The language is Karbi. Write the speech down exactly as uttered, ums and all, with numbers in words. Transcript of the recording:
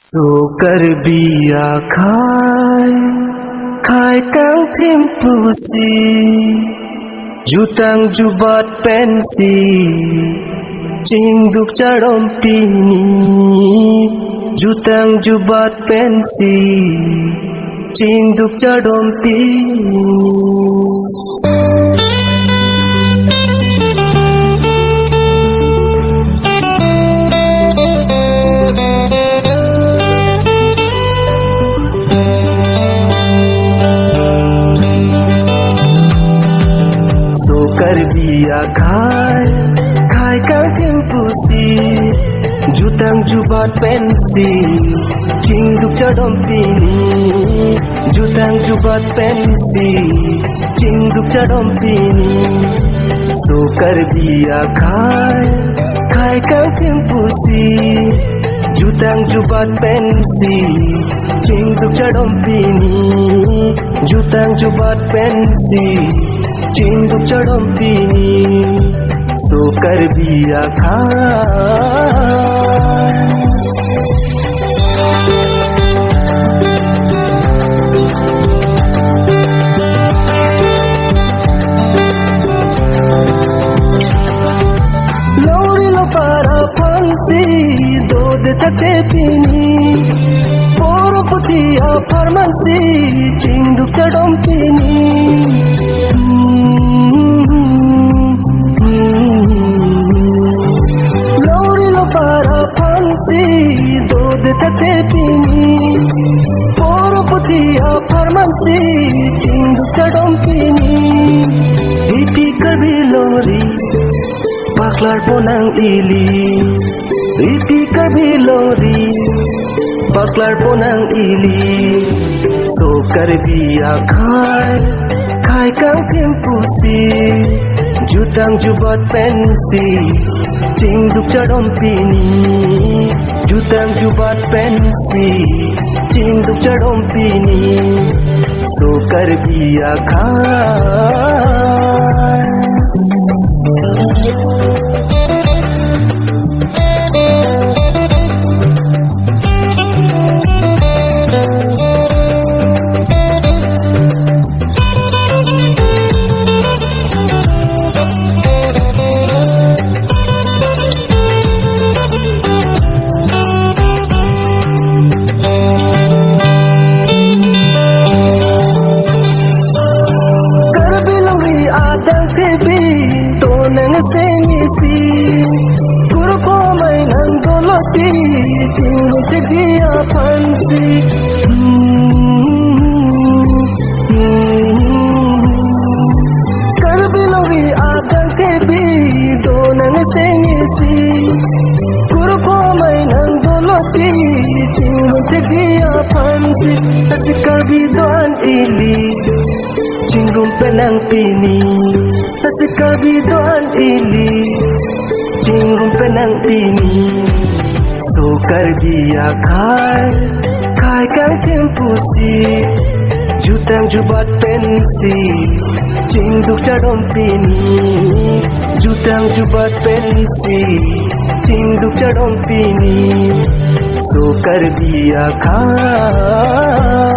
So Karbi akhai, khai kangthim pusi, jutang jubat pensi, chingduk chardom pini, jutang jubat pensi, chingduk chardom pini. So Karbi akhai, khai kangthim pusi, jutang jubat pensi, chingduk chardom pini, jutang jubat pensi, chingduk chardom pini. So Karbi akhai, khai kangthim pusi, jutang jubat pensi, chingduk chardom pini, jutang jubat pensi, chingduk chardom pini. So Karbi akhai, longri lopar aphansi dode thakte pini, poro puthi apharmansi chingduk chardom pini. Longri lopar aphansi dode thakte pini, poro puthi apharmansi chingduk chardom pini. Riti Karbi longri paklar ponnang ili, riti Karbi longri paklar ponnang ili. So Karbi akhai, khai kangthim pusi, jutang jubat pensi, chingduk chardom pini, jutang jubat pensi, chingduk chardom pini. So Karbi akhai, Karbi longri adang thebi to nang sengisi, kurko mai nang doloti, chingrum thebi aphansi. Karbi longri adang thebi to nang sengisi, kurko mai nang doloti, chingrum thebi aphansi. Lasi Karbi do-an ili, chingrum pennang pini. Lasi Karbi do-an ili, chingrum pennang pini. So Karbi akhai, khai kangthim pusi, jutang jubat pensi, chingduk chardom pini, jutang jubat pensi, chingduk chardom pini. So Karbi akhai,